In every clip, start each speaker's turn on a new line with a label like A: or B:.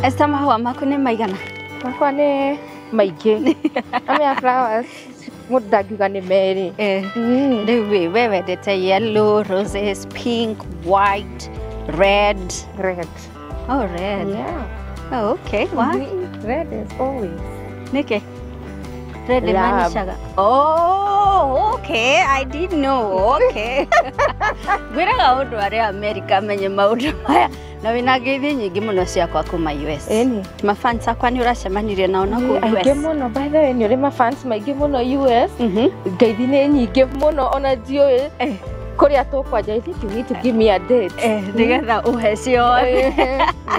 A: Esther, mahũa maku nĩ maigana?
B: Makwa nĩ maingĩ. Amea flowers mũndũ ndangiuga nĩ merĩ.
A: Rĩu we wendete yellow, roses, pink, white, red.
B: Red.
A: Oh, red.
B: Yeah.
A: Oh, okay. Why?
B: Red is always.
A: Nĩkĩ? Red ĩmaanishaga. Oh, okay. I didn't know. Okay. Ngwĩraga ũndũ arĩa America menye maũndũ maya. Na wĩna ngeithi nyingĩ mũno ciakwa kuma US.
B: Ĩni.
A: Mafans akwa nĩ ũracemanirie nao na kũu US.
B: Aingĩ mũno, by the way, nĩ ũrĩ mafans maingĩ mũno US. Ngeithi nĩ nyingĩ mũno ona ndiũĩ kũrĩa tũkwanja. I think you need to give me a date.
A: Nĩgetha ũhe ciothe.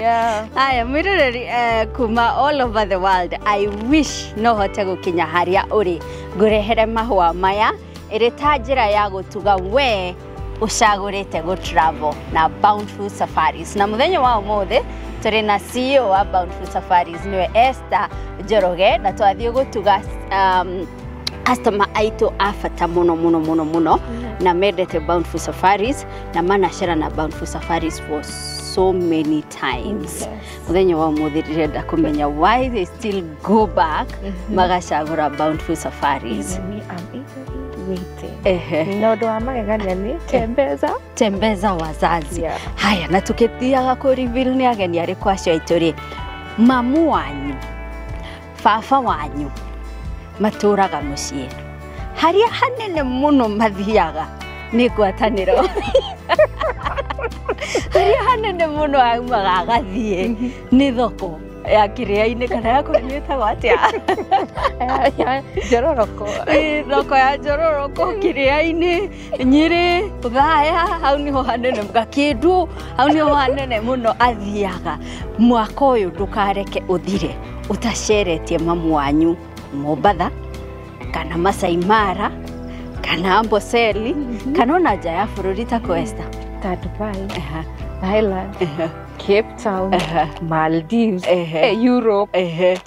B: Yeah.
A: Aya, mwĩroreri kuma all over the world, I wish no hote gũkinya harĩa ũrĩ ngũrehere mahũa maya ĩrĩ ta njĩra ya gũtuga we ũcagũrĩte gũ travel na Bountiful Safaris. Na mũthenya wa ũmũthĩ tũrĩ na CEO wa Bountiful Safaris nĩwe Esther Njoroge, na twathiĩ gũtuga customer aitũ a bata mũno mũno mũno mũno na mendete Bountiful Safaris na manacera na Bountiful Safaris for so many times. Mũthenya wa ũmũthĩ ndĩrenda kũmenya why they still go back magacagũra Bountiful Safaris.
B: Me, I'm eagerly waiting. Na ũndũ wa magegania nĩ tembeza.
A: Tembeza wazazi.
B: Yeah.
A: Haya, na tukĩthiaga kũ reveal nĩ ageni arĩkũ acio aitũ rĩ, mamu wanyu, baba wanyu matũraga mũciĩ harĩa hanene mũno mathiaga nĩ ngwatanĩro. Harĩa hanene mũno aumaga agathiĩ nĩ thoko ya kĩrĩa-inĩ kana ya kũrĩa ĩtagwo atĩa?
B: Ya Njororoko.
A: Thoko ya Njororoko, kĩrĩa-inĩ, Nyĩrĩ, Othaya, hau nĩho hanene, Gakĩndũ, hau nĩho hanene mũno athiaga. Mwaka ũyũ ndũkareke ũthire ũtaceretie mamu wanyu Mombatha kana Masai Mara kana Amboseli kana ona nja ya bũrũri ta kũ, Esther?
B: Ta Dubai, Thailand, Cape Town, Maldives, Europe.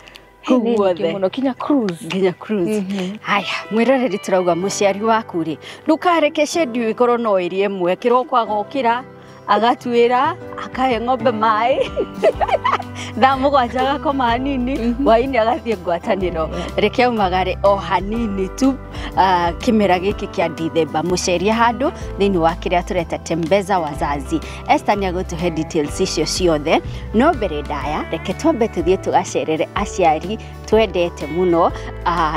A: Kũu guothe.
B: Mũno kinya cruise.
A: Nginya cruise. Haya, mwĩroreri tũrauga mũciari waku rĩ, ndũkareke schedule ĩkorwo no ĩrĩ ĩmwe, kĩroko agokĩra agatuĩra akahe ng'ombe maĩ thaa mũgwanja agakoma hanini, hwainĩ agathiĩ ngwatanĩro. Reke aumagare o hanini tu kĩmera gĩkĩ kĩa Dithemba, mũcerie handũ thĩinĩ wa kĩrĩa tũreta Tembeza Wazazi. Esther nĩ agũtũhe details icio ciothe, no mbere ndaya reke twambe tũthiĩ tũgacerere aciari twendete mũno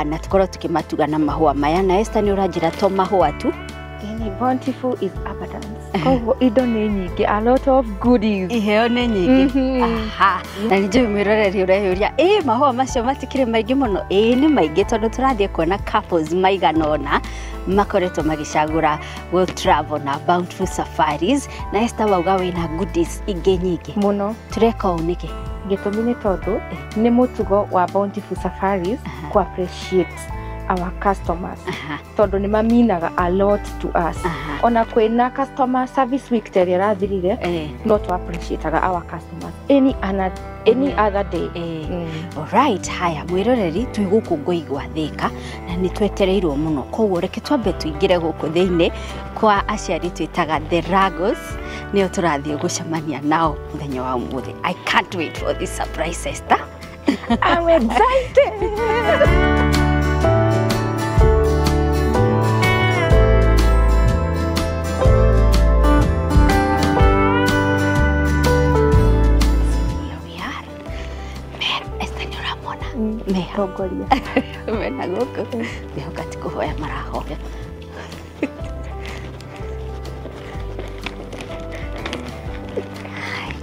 A: na tũkorwo tũkĩmatuga na mahũa maya. Na Esther nĩ ũranjĩra to mahũa tu.
B: Yani Bountiful is abundance. Koguo indo nĩ nyingĩ, a lot of goodies.
A: Iheo nĩ nyingĩ. Aha. Na nĩ njũĩ mwĩroreri ũreyũria, ĩ mahũa macio matikĩrĩ maingĩ mũno? Ĩĩ nĩ maingĩ tondũ tũrathiĩ kuona couples maigana ũna makoretwo magĩcagũra gũ travel na Bountiful Safaris. Na Esther wauga wĩna goodies ingĩ nyingĩ.
B: Mũno.
A: Tũreka ũũ nĩkĩ?
B: Gĩtũmi nĩ tondũ nĩ mũtugo wa Bountiful Safaris ku appreciate our customers. Tondũ nĩ maminaga a lot to us. Ona kwĩna customer service week ta ĩrĩa ĩrathirire, no tũ appreciateaga our customers any any other day.
A: Alright, haya mwĩroreri twĩ gũkũ Ngoigwa Thĩka na nĩ twetereirwo mũno, koguo reke twambe tũingĩre gũkũ thĩinĩ kwa aciari twĩtaga The Ragos, nĩo tũrathiĩ gũcemania nao mũthenya wa ũmũthĩ. I can't wait for this surprise, Esther.
B: I'm excited.
A: Meha. Mena gũkũ ngĩhoka ti kũhoya marahoya. Haya,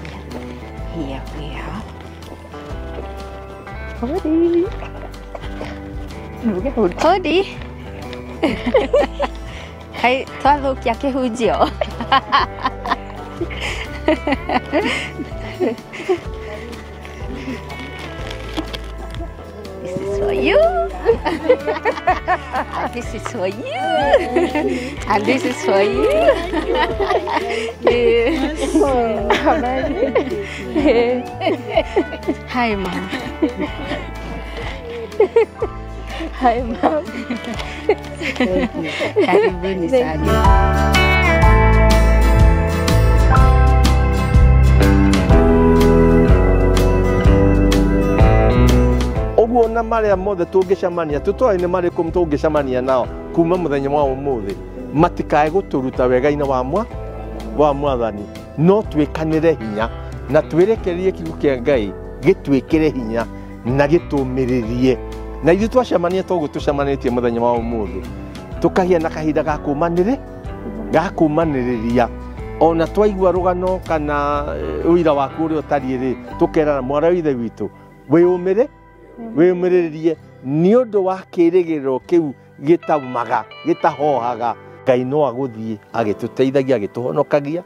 A: here we are.
B: Hodi. Nuge hodi.
A: Hodi. Hai, twathũkia kĩhunjio. This is for you. And this is for you. And this is for you. Hi, Mom.
B: Hi, Mom.
A: Karibuni sana.
C: Koguo na maria mothe tũngĩcemania tũtoĩ nĩ marĩkũ tũngĩcemania nao kuma mũthenya wa ũmũthĩ matikae gũtũruta wega-inĩ wa mwathani no twĩkanĩre hinya na twĩrekererie kiugo kĩa Ngai gĩtwĩkĩre hinya na gĩtũmĩrĩrie na ithuĩ twacemania toguo tũcemanĩtie mũthenya wa ũmũthĩ tũkagĩa na kahinda ga kũmanĩrĩria ona twaigua rũgano kana ũira waku ũrĩa ũtariĩ rĩ tũkerana mwana wa ithe witũ wĩyũmĩrĩrie nĩ ũndũ wa kĩĩrĩgĩrĩro kĩu gĩtaumaga gĩtahohaga. Ngai no agũthiĩ agĩtũteithagia agĩtũhonokagia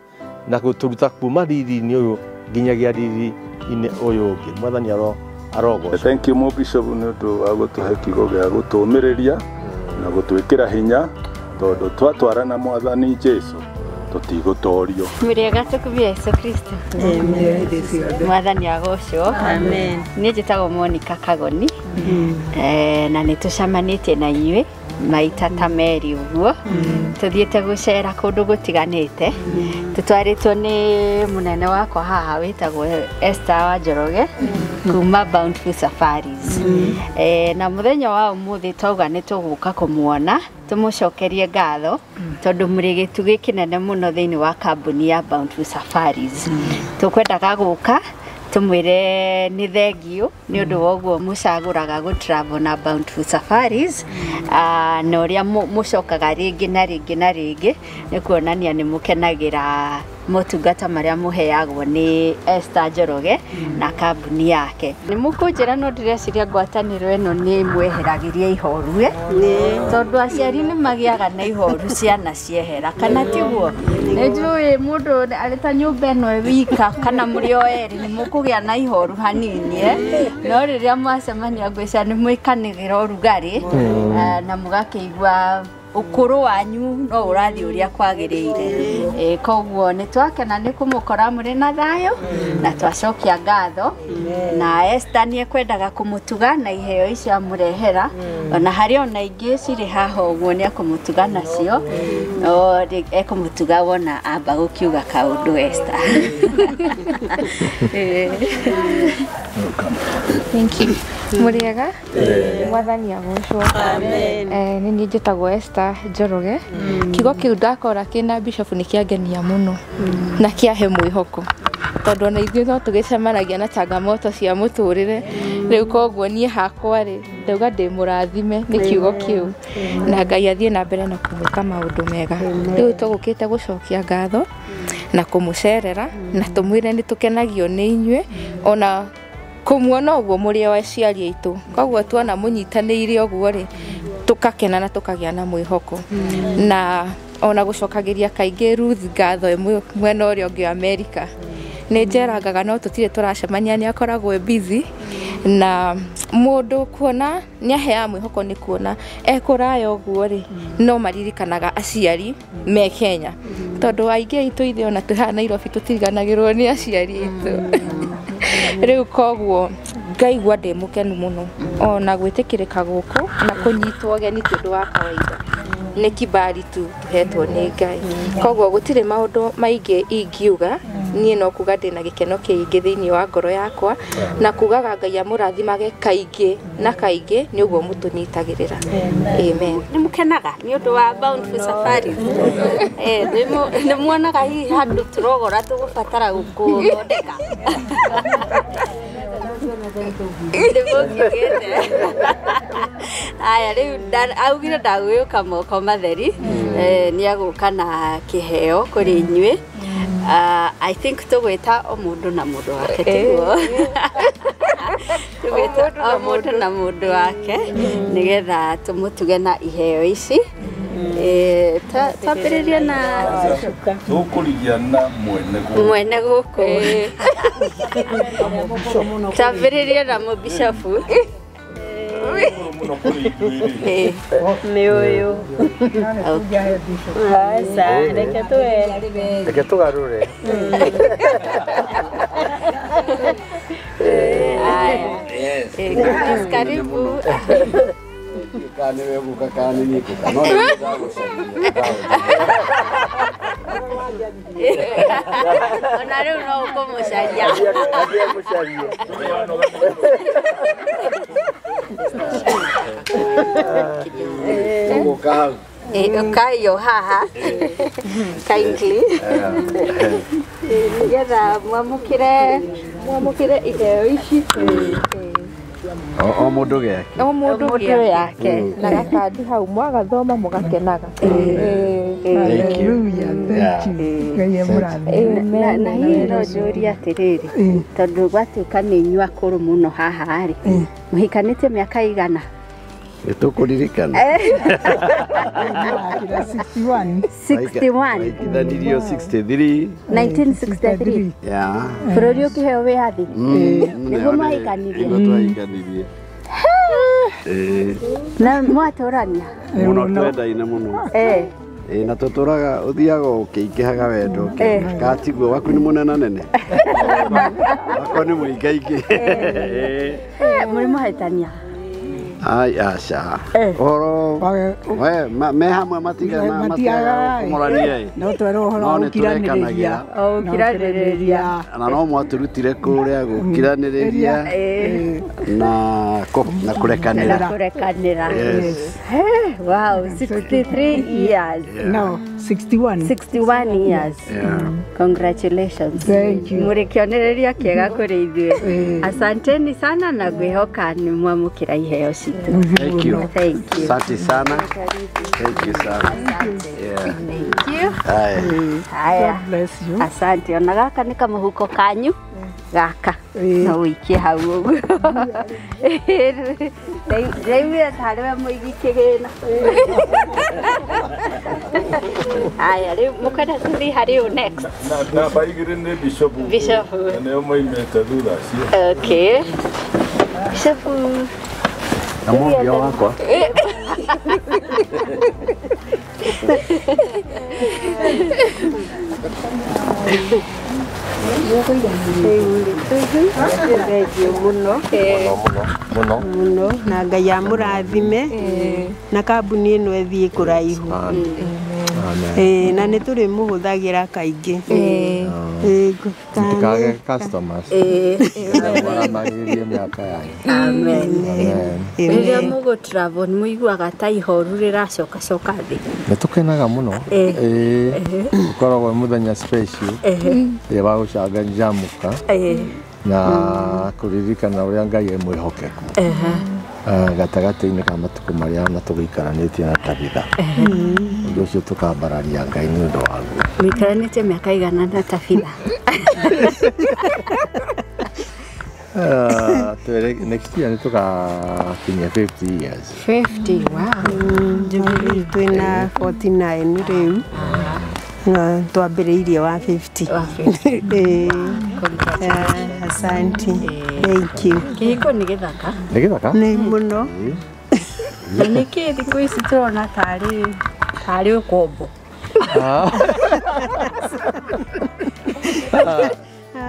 C: na gũtũruta kuma riri-inĩ ũyũ nginyagia riri-inĩ ũyũ ũngĩ. Mwathani arogocwo.
D: Thank you Bishop nĩ ũndũ wa gũtũhe kiugo gĩa gũtũũmĩrĩria na gũtwĩkĩra hinya tondũ twatwarana Mwathani Jesu tũtigũtorio.
A: Mũrĩega tũkumia Yesu Kristo.
E: Amen.
A: Mwathani agocwo.
E: Amen.
A: Niĩ njĩtagwo Monica Kagoni. Na nĩ tũcemanĩtie na inyuĩ maita ta merĩ ũguo tũthiĩte gũcera kũndũ gũtiganĩte tũtwarĩtwo nĩ mũnene wakwa haha wĩtagwo Esther wa Njoroge kuma Bountiful Safaris. Na mũthenya wa ũmũthĩ twauga nĩ tũgũka kũmuona tũmũcokerie ngatho tondũ mũrĩ gĩtugĩ kĩnene mũno thĩinĩ wa kambuni ya Bountiful Safaris. Tũkwendaga gũka tumwire nĩ thengiũ nĩ ũndũ wa ũguo mũcagũraga gũ travel na Bountiful Safaris na ũrĩa mũcokaga rĩngĩ na rĩngĩ na rĩngĩ nĩ kuonania nĩ mũkenagĩra motungata marĩa mũheagwo nĩ Esther Njoroge na kambuni yake. Nĩ mũkũnjĩra no ndĩreciria ngwatanĩro ĩno nĩ mweheragĩria ihoru tondũ aciari nĩ magĩaga na ihoru ciana ciehera kana tiguo? Nĩ njũĩ mũndũ arĩ ta nyũmba ĩno wika kana mũrĩ o erĩ nĩ mũkũgĩa na ihoru hanini no rĩrĩa mwacemania ngwĩciria nĩ mwĩkanĩgĩra ũrugarĩ na mũgakĩigua ũkũrũ wanyu no ũrathiĩ ũrĩa kwagĩrĩire. Koguo nĩ twakena nĩ kũmũkora mũrĩ na thayũ na twacokia ngatho na Esther nĩ ekwendaga kũmũtuga na iheo icio amũrehera ona harĩ ona ingĩ cirĩ haha ũguo nĩ ekũmũtuga nacio no ekũmũtuga wona amba gũkiuga kaũndũ Esther.
B: Thank you. Mũrĩega Mwathani agocwo. Amen. Nĩ niĩ njĩtagwo Esther Njoroge. Kiugo kĩu ndakora kĩna Bishop nĩ kĩangenia mũno na kĩahe mwĩhoko tondũ ona ithuĩ no tũgĩcemanagia na changamoto cia mũtũrĩre rĩu koguo niĩ hakwa rĩ ndauga ndĩ mũrathime nĩ kiugo kĩu na Ngai athiĩ na mbere na kũmwĩka maũndũ mega. Rĩu tũgũkĩte gũcokia ngatho na kũmũcerera na tũmwĩre nĩ tũkenagio nĩ inyuĩ ona kũmuona ũguo mũrĩ o aciari aitũ koguo tuona mũnyitanĩire ũguo rĩ tũkakena na tũkagĩa na mwĩhoko na ona gũcokagĩria kaingĩ Ruth ngatho mwena ũrĩa ũngĩ wa America nĩ njerangaga no tũtirĩ tũracemania nĩ akoragwo busy na mũndũ kuona nĩ aheaga mwĩhoko nĩ kuona ekũraya ũguo rĩ no maririkanaga aciari me Kenya tondũ aingĩ aitũ ithuĩ ona twĩ haha Nairobi tũtiriganagĩrwo nĩ aciari aitũ. Rĩu koguo ngaigua ndĩ mũkenu mũno ona gwĩtĩkĩrĩka gũkũ na kũnyitwo ũgeni ti ũndũ wa kawaida nĩ kibali tu tũhetwo nĩ Ngai koguo gũtirĩ maũndũ maingĩ ingiuga niĩ no kuga ndĩ na gĩkeno kĩingĩ thĩinĩ wa ngoro yakwa na kugaga Ngai amũrathimage kaingĩ na kaingĩ nĩ ũguo mũtũnyitagĩrĩra. Amen.
A: Nĩ mũkenaga nĩ ũndũ wa Bountiful Safaris? Nĩ muonaga hihi handũ tũrogora tũgũbatara gũthondeka? Nĩ mũkiugĩte. Aya rĩu augire ndagũgĩũka moko matheri nĩ agũka na kĩheo kũrĩ inyuĩ. I think tũgwĩta o mũndũ na mũndũ wake tiguo? Tũgwĩta o mũndũ na mũndũ wake nĩgetha tũmũtuge na iheo ici. Twambĩrĩrie na
D: tũkũrigia na mwene gũkũ.
A: Mwene gũkũ. Twambĩrĩrie na mũbishopu.
E: Nĩ ũyũ. Aca, reke tũwe.
C: Reke tũgarũre.
A: Aya. Karibu.
F: Kana nĩwe gũka kana nĩ niĩ ngũka no nĩ ndagũcaria.
A: Ona rĩu no ũkũmũcaria.
F: Athiĩ amũcarie.
A: Ũkayo haha kindly nĩgetha mwamũkĩre iheo ici.
F: O mũndũ gĩake.
B: O mũndũ
A: yake.
B: Na gakandi hau mwagathoma mũgakenaga.
F: Thank you.
G: Thank you. Ngai amũrathime.
A: Na hihi no njũrie atĩrĩrĩ, tondũ gwatuĩka nĩ inyuĩ akũrũ mũno haha rĩ, mũhikanĩtie mĩaka igana?
F: Nĩ tũkũririkana.
G: 61.
A: 61.
F: Waikithanirio 63.
A: 1963.
F: Yeah.
A: Bũrũri ũkĩheo wĩyathi. Nĩguo mwahikanirie.
F: Nĩguo twahikanirie.
A: Na mwatũrania?
F: Mũno twendaine mũno. Na tũtũraga ũthiaga ũkĩingĩhaga wendo katiguo waku nĩ mũnenanene wakwa nĩ mũingaingĩ.
A: Mũrĩ mũhĩtania?
F: Ai aca. Ũhoro we me hamwe matigana kũmũrania.
G: No twerwo ũhoro wa gũkiranĩrĩria.
A: Gũkiranĩrĩria.
F: Na no mwatũrutire kũrĩa gũkiranĩrĩria na kũrekanĩra.
A: Na kũrekanĩra. Wow, 63 years.
G: No, 61.
A: 61 years. Congratulations.
G: Thank you.
A: Mũrĩ kĩonereria kĩega kũrĩ ithuĩ. Asanteni sana na ngwĩhoka nĩ mwamũkĩra iheo citũ.
F: Thank you.
A: Thank you.
F: Asante sana. Thank you sana. Yeah.
A: Thank you.
F: Haya.
G: God bless you.
A: Asante. Ona gaka nĩ kamũhuko kanyu gaka. No ũikie hau ũguo. Ndaiguire tarĩ we mũigi kĩgĩna. Haya, rĩu mũkwenda tũthiĩ harĩ ũ next?
D: Namba igĩrĩ nĩ Bishop.
A: Bishop.
D: Nĩo moimĩte thutha ũcio.
A: Okay. Bishop.
F: Na mũmbia wakwa.
E: Thengiũ mũno
C: Mũno
E: mũno na Ngai amũrathime na kambuni ĩno ĩthiĩ kũraihu. Na nĩ tũrĩmũhũthagĩra kaingĩ.
C: Mũtikage customers. Maramagĩrie mĩaka yanyu.
A: Amen. Rĩrĩa mũgũ travel nĩ mũiguaga ta ihoru rĩracoka coka thĩ?
C: Nĩ tũkenaga mũno. Ũkoragwo mũthenya special wa gũcanjamũka na kũririkana ũrĩa Ngai e mwĩhokeku gatagatĩ-inĩ ka matukũ marĩa na tũgĩikaranĩtie na Tabitha. Ũndũ ũcio tũkambararia Ngai nĩ ũndũ waguo.
A: Mũikaranĩtie mĩaka igana na Tabitha?
C: Next year nĩ tũgakinyia 50 years.
A: 50, wow.
E: Twĩna 49 rĩu. Na twambĩrĩirie wa 50. Asante. Thank you.
A: Kĩhiko nĩ gĩthaka?
C: Nĩ gĩthaka?
E: Nĩ mũno.
A: Na nĩkĩ thikũ ici tũrona tarĩ ũkombo?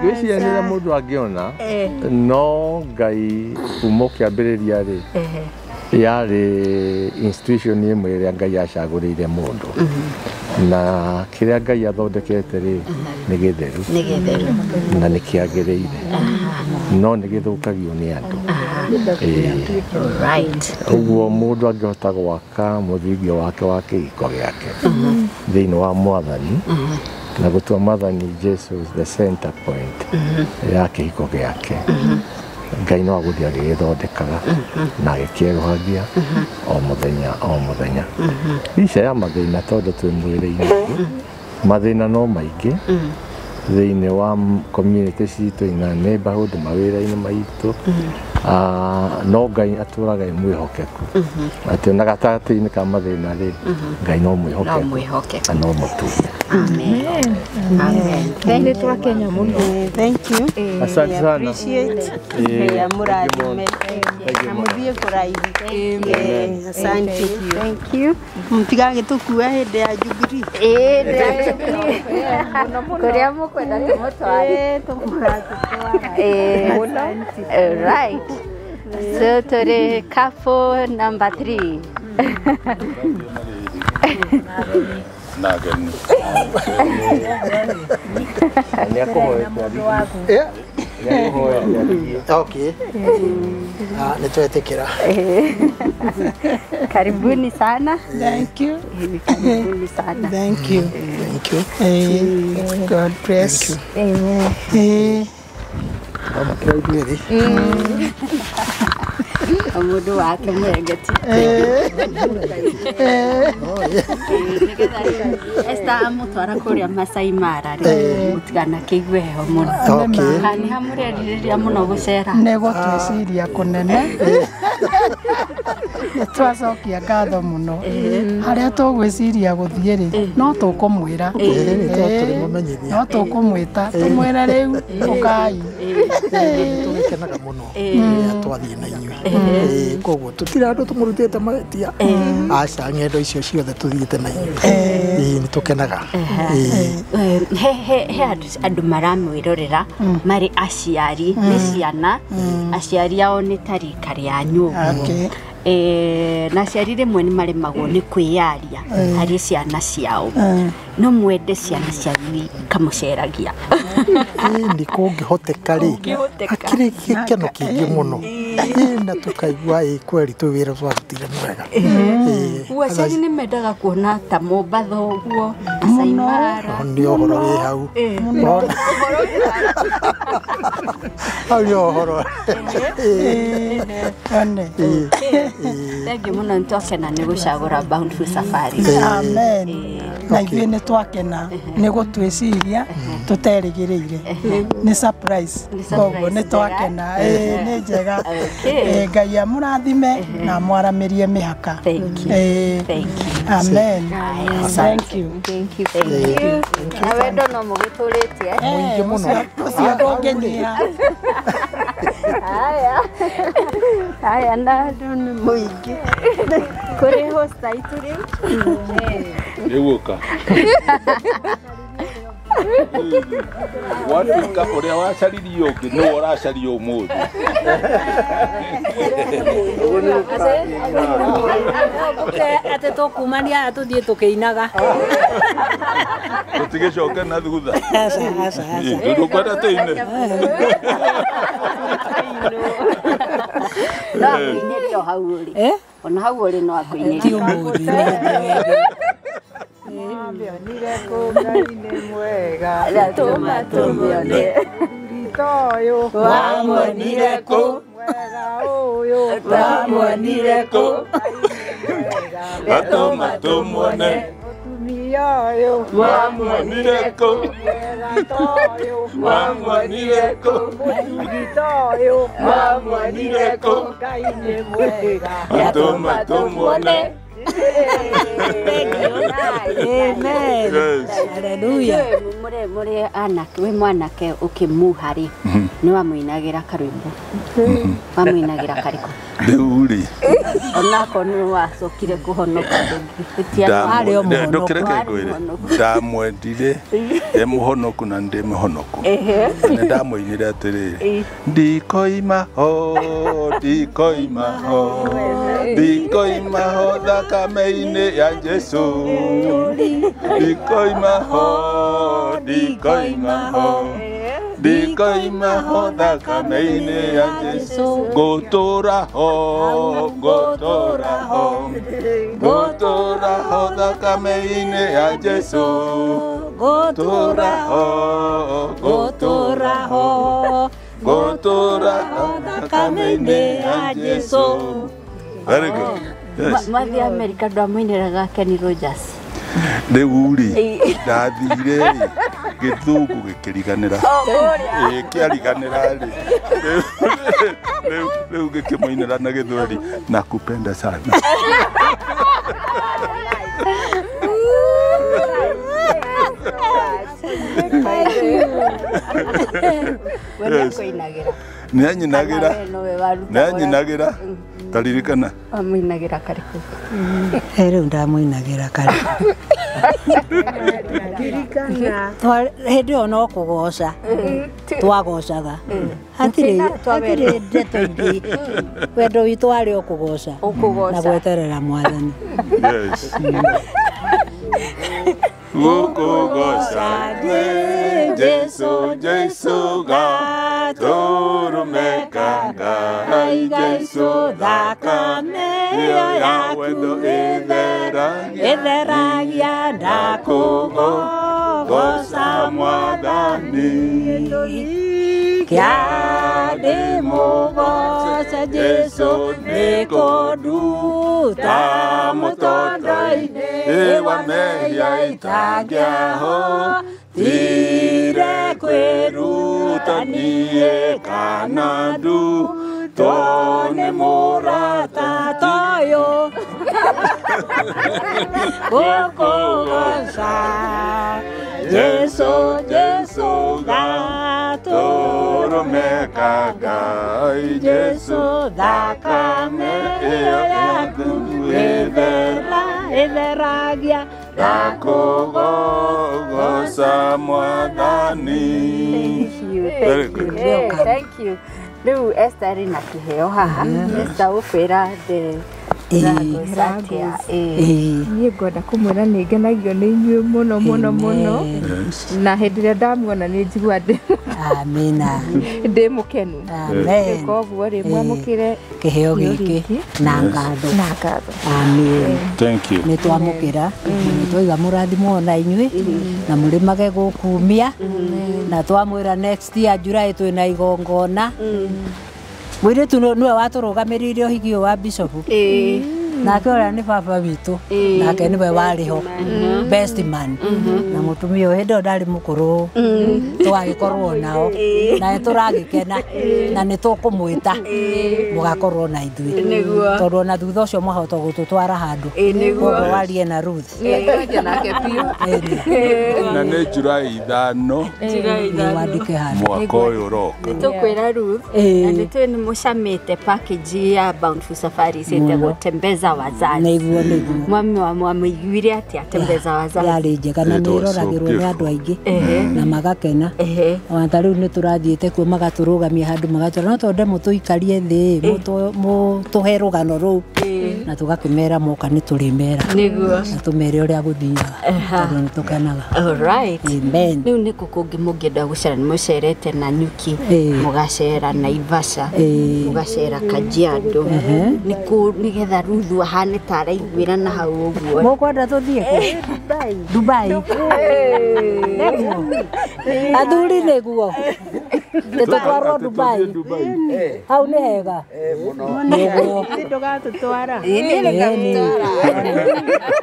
C: Ngwĩciria rĩrĩa mũndũ angĩona no Ngai kuma ũkĩambĩrĩria rĩ yarĩ institution ĩmwe ĩrĩa Ngai acagũrĩire mũndũ na kĩrĩa Ngai athondekete rĩ nĩ gĩtheru na nĩ kĩagĩrĩire no nĩ gĩthũkagio nĩ andũ. Ũguo mũndũ angĩhota gwaka mũthingi wake wa kĩhiko gĩake thĩinĩ wa Mwathani na gũtua Mwathani Jesu the center point ya kĩhiko gĩake, Ngai no agũthiĩ agĩgĩthondekaga na agĩkĩerũhagia o mũthenya o mũthenya. Licha ya mathĩna tondũ twĩ mwĩrĩ-inĩ, mathĩna no maingĩ thĩinĩ wa community citũ na neighborhood mawĩra-inĩ maitũ, no Ngai atũraga e mwĩhokeku atĩ ona gatagatĩ-inĩ ka mathĩna rĩ Ngai no mwĩhokeku na no mũtuge.
A: Amen. Amen.
B: Nĩ twakenya mũno.
E: Thank you.
C: Asante sana.
E: Appreciate. Ngai amũrathime na mũthiĩ kũraihu. Asante.
A: Thank you.
E: Mũtigagĩtũkue hĩndĩ ya Jubilee.
A: Kũrĩa mũkwenda tũmũtware. All right. So tũrĩ couple number 3.
D: Nageni.
C: Nĩ akũhoete.
H: Okay. Nĩ twetĩkĩra.
A: Karibuni sana.
G: Thank you.
A: Karibuni sana.
G: Thank you.
H: Thank you.
G: God bless.
A: Amen. Mũndũ wake mũrengeti. Esther amũtwara kũrĩa Masai Mara rĩ, mũtiganakĩigue heho mũno. Nĩ hamũrerirĩria mũno gũcera.
G: Nĩ gũtwĩciria kũnene. Nĩ twacokia ngatho mũno. Harĩa tũgwĩciria gũthiĩ rĩ, no tũkũmwĩra. No tũkũmwĩta tũmwĩre rĩu ũkai.
H: Tũgĩkenaga mũno rĩrĩa twathiĩ na inyuĩ. Koguo tũtirĩ andũ tũmũrutĩte mahĩtia. Aca, ng'endo icio ciothe tũthiĩte na inyuĩ. Nĩ tũkenaga.
A: He andũ maramwĩrorera marĩ aciari, nĩ ciana, aciari ao nĩ ta rika rĩanyu ũguo. Na aciari rĩmwe nĩ maremagwo nĩ kwĩyaria harĩ ciana ciao. No mwende ciana cianyu ikamũceragia.
H: Nĩ kũngĩhoteka rĩ, hakĩrĩ gĩkeno kĩingĩ mũno. Na tũkaigua ĩ kweri twĩ wĩra twarutire mwega.
A: Aciari nĩ mendaga kuona ta Mombatha ũguo, Masai Mara.
H: Nĩ ũhoro wĩ hau. Hau nĩ ũhoro.
A: Thengiũ mũno, nĩ twakena nĩ gũcagũra Bountiful Safaris.
G: Amen. Na ithuĩ nĩ twakena nĩ gũtwĩciria tũterĩgĩrĩire. Nĩ surprise. Koguo nĩ twakena. Nĩ njega. Ngai amũrathime na amwaramĩrie mĩhaka.
A: Thank you. Thank you.
G: Amen. Thank you.
A: Thank you. Thank you. Na wendo no mũgĩtũrĩtie.
H: Mũingĩ mũno.
G: Ũcio ndũngĩnyiha.
A: Haya. Haya, na andũ nĩ mũingĩ. Kũrĩ host aitũ rĩu.
D: Nĩgũka. Watuĩka ũrĩa wacaririe ũngĩ nĩwe ũracaria ũmũthĩ.
I: Atĩ tũkumania haha tũthiĩ tũkĩinaga.
D: Tũtigĩcoke na thutha.
I: Aca, aca, aca.
D: Tũkwenda tũine.
A: No akũinĩre o hau ũrĩ. Ona hau ũrĩ no akũinĩre.
I: Ti ũmũthĩ.
G: Mwamĩonire kũ Ngai nĩ mwega.
A: Tũma tũmĩone.
G: Rita ũyũ.
I: Wamuonire kũ?
G: Mwega ũyũ.
I: Wamuonire kũ?
D: Atũma tũmuone.
G: Mũtumia ũyũ.
D: Wamuonire kũ?
G: Mwega ta ũyũ.
D: Wamuonire kũ?
G: Mũthuri ta ũyũ.
D: Wamuonire kũ?
G: Ngai nĩ mwega.
D: Atũma tũmuone.
I: Amen. Hallelujah.
A: Mũrĩ anake, wĩ mwanake ũkĩmuha rĩ, nĩ wamũinagĩra karwĩmbo. Wamũinagĩra karĩkũ?
D: Rĩu rĩ,
A: Onakorwo nĩ wacokire kũhonoka ndũngĩhĩtia.
I: Arĩ o mũhonoku.
D: Ndũkĩreke ngwĩre, ndamwendire e mũhonoku na ndĩ mũhonoku. Nĩ ndamũinire atĩrĩrĩ, ndikoima ho, ndikoima ho, ndikoima ho thakame-inĩ ya Jesũ. Ndikoima ho, ndikoima ho, ndikoima ho thakame-inĩ ya Jesũ. Ngũtũũra ho, ngũtũũra ho, ngũtũũra ho thakame-inĩ ya Jesũ. Ngũtũũra ho, ngũtũũra ho, ngũtũũra ho thakame-inĩ ya Jesũ. Very good. Yes.
A: Mwathiĩ Amerika ndwamũinĩraga Kenny Rogers.
D: Rĩu rĩ, ndathire rĩ, gĩthũngũ gĩkĩriganĩra. Ĩĩ, kĩariganĩra rĩ. Rĩu gĩkĩmũinĩra na gĩthweri, nakupenda sana.
A: We nĩakũinagĩra.
D: Nĩanyinagĩra.
A: Kana we nowe warutaga
D: Nĩanyinagĩra. Taririkana.
A: Wamũinagĩra karĩkũ?
I: Rĩu ndamũinagĩra karĩkũ. Hĩndĩ ĩyo no kũgoca twagocaga. Hatirĩ ndeto ingĩ. Wendo witũ warĩ o kũgoca na gweterera Mwathani.
D: Yes. Gũkũgoca Jesũ, Jesũ gatũma Gatũrũme ka Ngai Jesu
I: thakame ĩyo
D: ya
I: yaku
D: wendo ĩtheragia
I: ĩtheragia
D: ndakũgoca Mwathani
I: kĩa ndĩmũgoce Jesu nĩ kũnduta mũtondo-inĩ
D: wa mehia itangĩahotire kwĩruta niĩ kana ndutwo nĩ mũrata
I: toyũ gũkũgoca
D: Jesu Jesu gatũrũme ka Ngai Jesu thakame ĩyo yaku
I: ĩtheragia
D: ndakũgoca Mwathani.
A: Thank you,
D: Very good.
A: Thank you. Rĩu Esther arĩ na kĩheo haha. Esther ũkwĩra the Ragos atĩa?
B: Niĩ ngwenda kũmwĩra nĩ ngenagio nĩ inyuĩ mũno mũno mũno na hĩndĩ ĩrĩa ndamuona nĩ njigua ndĩ
I: Amina.
B: ndĩ mũkenu.
I: Amen.
B: Koguo rĩ mwamũkĩre
I: Kĩheo gĩkĩ na ngatho.
B: Na ngatho.
I: Amen.
D: Thank you.
I: Nĩ twamũkĩra twaiga mũrathimwo na inyuĩ na mũrĩmage gũkumia na twamwĩra next year July twĩna igongona. Mũirĩtu nĩwe watũrũgamĩrĩire ũhiki ũyũ wa bishop. Nake ũrĩa nĩ baba witũ nake nĩwe warĩ ho best man na mũtumia ũyũ hĩndĩ ĩyo ndarĩ mũkũrũ tũgagĩkorwo nao na nĩ tũragĩkena na nĩ tũkũmwĩta mũgakorwo na ithuĩ tondũ ona thutha ũcio mwahota gũtũtwara handũ koguo warie na Ruth
B: nake biũ.
D: Na nĩ July 5
I: wandĩke handũ
D: mwaka ũyũ ũroka.
A: Nĩ tũkwĩra Ruth na nĩ tũĩ nĩ mũcamĩte package ya Bountiful Safaris ĩtagwo Tembeza Wazazi.
I: Nĩguo nĩguo.
A: Mwami wa mwamĩiguire atĩa Tembeza Wazazi?
I: Yarĩ njega na
D: It
I: nĩ
D: was so
I: ĩroragĩrwo nĩ andũ aingĩ na magakena. Ona ta rĩu nĩ tũrathiĩte kuo magatũrũgamia handũ magatwĩra no twende mũtũikarie thĩ mũtũhe rũgano rũu na tũgakĩmera moka nĩ tũrĩmera
A: Nĩguo.
I: na tũmere ũrĩa gũthiaga tondũ nĩ tũkenaga.
A: All right.
I: Amen.
A: Rĩu nĩ kũ kũngĩ mũngĩenda gũcera? Nĩ mũcerete Nanyuki, mũgacera Naivasha, mũgacera Kajiado. Nĩ kũ nĩgetha Ruth ahane ta araiguĩra na hau ũguo?
I: Mũkwenda tũthiĩ kũ? Dubai. Nĩguo. Athuri nĩguo. Nĩ tũtwarwo Dubai. Hau nĩ hega. Nĩguo.
E: Ndũgatũtwara.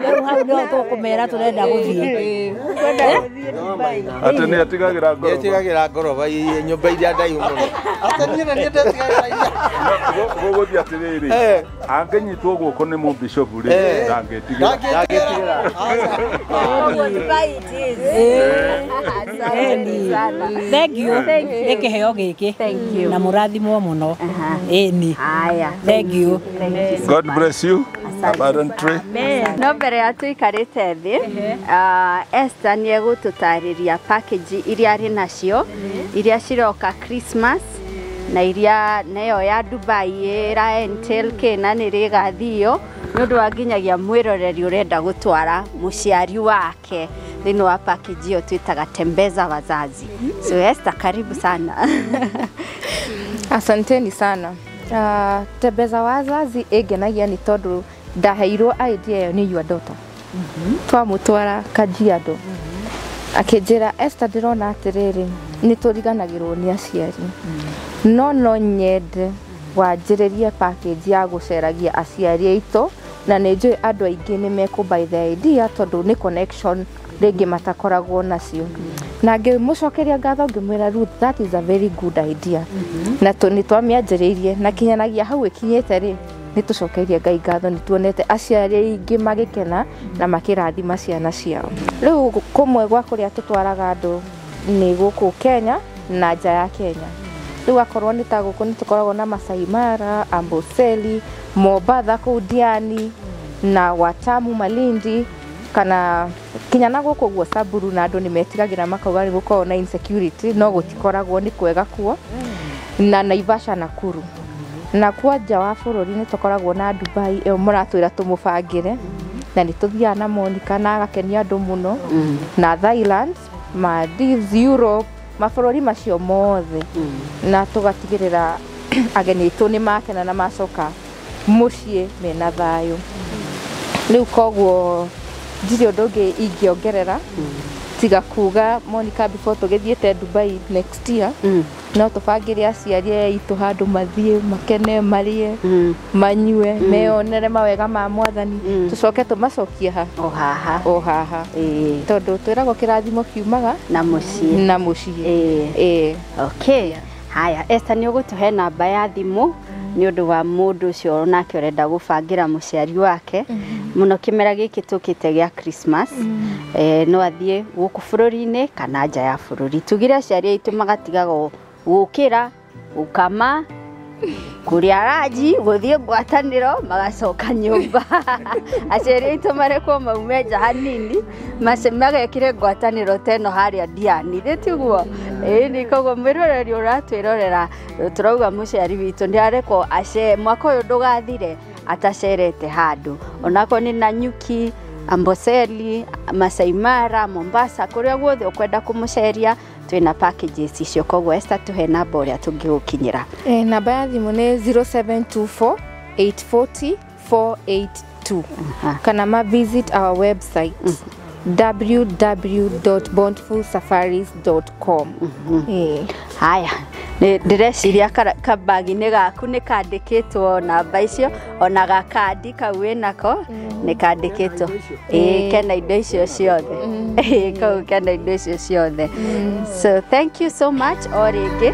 I: Rĩu hau nĩho tũkũmera tũrenda gũthiĩ.
D: Atĩ nĩ atigagĩra ngoroba.
C: Nĩatigagĩra ngoroba nyũmba iria ndaihu mũno. Atĩ niĩ na niĩ ndetigagĩra iria.
D: Gũgũthiĩ atĩrĩrĩ, angĩnyitwo guoko nĩ mũbishopu rĩ, ndangĩtigĩra.
C: Ndangĩtigĩra.
A: Koguo Dubai it is. Asante sana.
I: Thank you. Nĩ kĩheo gĩkĩ.
A: Thank you.
I: Na mũrathimwo mũno. Ĩni.
A: Haya.
I: Thank you.
A: Thank you so
D: God
A: much.
D: bless you. Abundantly.
A: No mbere ya tũikarĩte thĩ, Esther nĩ egũtũtarĩria package iria arĩ nacio iria ciroka Christmas na iria nayo ya Dubai ĩra entail kĩ na nĩ rĩgathio nĩ ũndũ wa nginyagia mwĩroreri ũrenda gũtwara mũciari wake thĩinĩ wa package ĩyo twĩtaga Tembeza Wazazi. So Esther, karibu sana.
B: Asanteni sana. Tembeza Wazazi ĩngenagia nĩ tondũ ndaheirwo idea ĩyo nĩ your daughter. Twamũtwara Kajiado. Akĩnjĩra Esther, ndĩrona atĩrĩrĩ nĩ tũriganagĩrwo nĩ aciari no no nyende wanjĩrĩrie package ya gũceragia aciari aitũ na nĩ njũĩ andũ aingĩ nĩ mekũ buy the idea tondũ nĩ connection rĩngĩ matakoragwo nacio. Na ngĩmũcokeria ngatho ngĩmwĩra Ruth, that is a very good idea. Na nĩ twamĩanjĩrĩirie na kinyanagia hau ĩkinyĩte rĩ nĩ tũcokeirie Ngai ngatho nĩ tuonete aciari aingĩ magĩkena na makĩrathima ciana ciao. Rĩu kũmwe gwa kũrĩa tũtwaraga andũ nĩ gũkũ Kenya na nja ya Kenya. Rĩu akorwo nĩ ta gũkũ nĩ tũkoragwo na Masai Mara, Amboseli, Mombatha kũu Diani na Watamu Malindi kana kinya na gũkũ guo Samburu na andũ nĩ metigagĩra makauga nĩ gũkoragwo na insecurity no gũtikoragwo nĩ kwega kuo na Naivasha Nakuru. Na kwa nja wa bũrũri nĩ tũkoragwo na Dubai ĩyo mũratwĩra tũmũbangĩre na nĩ tũthiaga na Monica na agakenia andũ mũno na Thailand, Maldives, Europe, Mabũrũri macio mothe na tũgatigĩrĩra ageni aitũ nĩ makena na macoka mũciĩ mena thayũ. Rĩu koguo ndirĩ ũndũ ũngĩ ingĩongerera tiga kuga Monica, before tũgĩthiĩte Dubai next year, no tũbangĩre aciari aya aitũ handũ mathiĩ makene, marĩe, manyue, meyonere mawega ma Mwathani, tũcoke tũmacokie ha
A: o haha.
B: O haha, tondũ twĩragwo kĩrathimo kiumaga
A: na mũciĩ.
B: Na mũciĩ. Ĩĩ.
A: Okay, haya, Esther, nĩ ũgũtũhe namba ya thimũ nĩ ũndũ wa mũndũ ũcio onake ũrenda gũbangĩra mũciari wake mũno kĩmera gĩkĩ tũkĩte gĩa Christmas, no athiĩ gũkũ bũrũri-inĩ kana nja ya bũrũri. Tugire aciari aitũ magatigaga gũkĩra, gũkama, kũrĩa ranji, gũthiĩ ngwatanĩro, magacoka nyũmba. Aciari aitũ marekwo maume nja hanini, magekĩre ngwatanĩro ta ĩno harĩa Diani, thĩ tiguo? Ĩni, koguo mwĩroreri ũratwĩrorera, tũrauga mũciari witũ nĩ arekwo ace mwaka ũyũ ndũgathire atacerete handũ, onakorwo nĩ Nanyuki, Amboseli, Masai Mara, Mombasa, kũrĩa guothe ũkwenda kũmũceria, twĩna packages icio. Koguo Esther, tũhe namba ũrĩa tũngĩgũkinyĩra.
B: Namba ya thimũ nĩ 0724 840 482, kana ma visit our website www.bountifulsafaris.com.
A: Haya, ndĩreciria kabagi-inĩ gaku nĩ kandĩkĩtwo namba icio, ona gakandi kau wĩnako nĩ kandĩkĩtwo. Ĩĩ, kena indo icio ciothe. Ĩĩ, kau kena indo icio ciothe. So thank you so much o rĩngĩ.